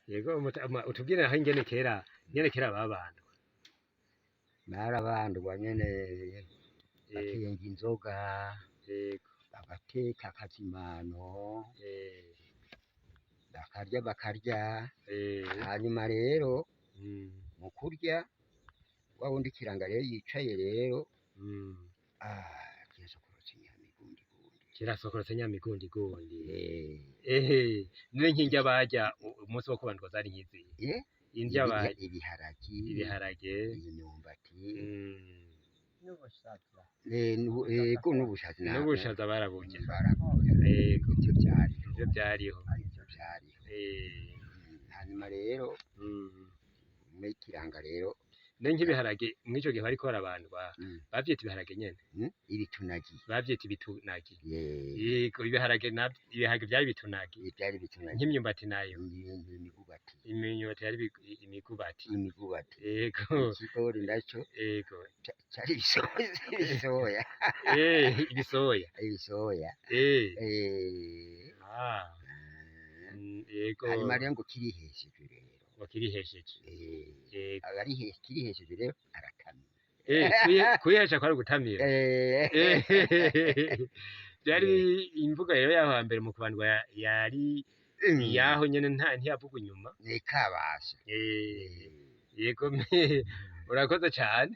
Yego, utubwire aho ingene kera babandwa. Barabandwa nyene, bakenga inzoga, bagateka akazimano, bakarya bakarya. Hanyuma rero mu kurya, wa wundi Kiranga rero yicaye rero, kirasokorotse nyamigundigundi. Kirasokorotse nyamigundigundi. Eh. Ehe, none nk'indya barya umunsi wo kubandwa zari nkizihe? Indya barya? Ibiharage. Ibiharage. Imyumbati. Ego, n'ubushaza. N'ubushaza baraburya. Baraburya. Ivyo vyariho. Ivyo vyariho. Ivyo vyariho. Hanyuma rero muri Kiranga rero. None nk'ibiharage mw'ico gihe bariko barabandwa, bavyita ibiharage nyene? Ibitunagi. Bavyita ibitunagi. Yego, ibiharage navyo, ibiharage vyari ibitunagi. Vyari ibitunagi. Nk'imyumbati nayo? Imigubati. Imyumbati yari imigubati. Imigubati. Yego. Ikigori naco cari ibisoya. Ibisoya. Ibisoya. Yego. Hanyuma rero ngo kirihesheje rero. Ngo kirihesheje. Yego. Kirihesheje rero aratamira. Kwihesha kwari ugutamira. Vyari imvugo rero yaho hambere mu kubandwa yari iyaho nyene, nta ntiyavugwa inyuma. Nikabasha. Yego, urakoze cane.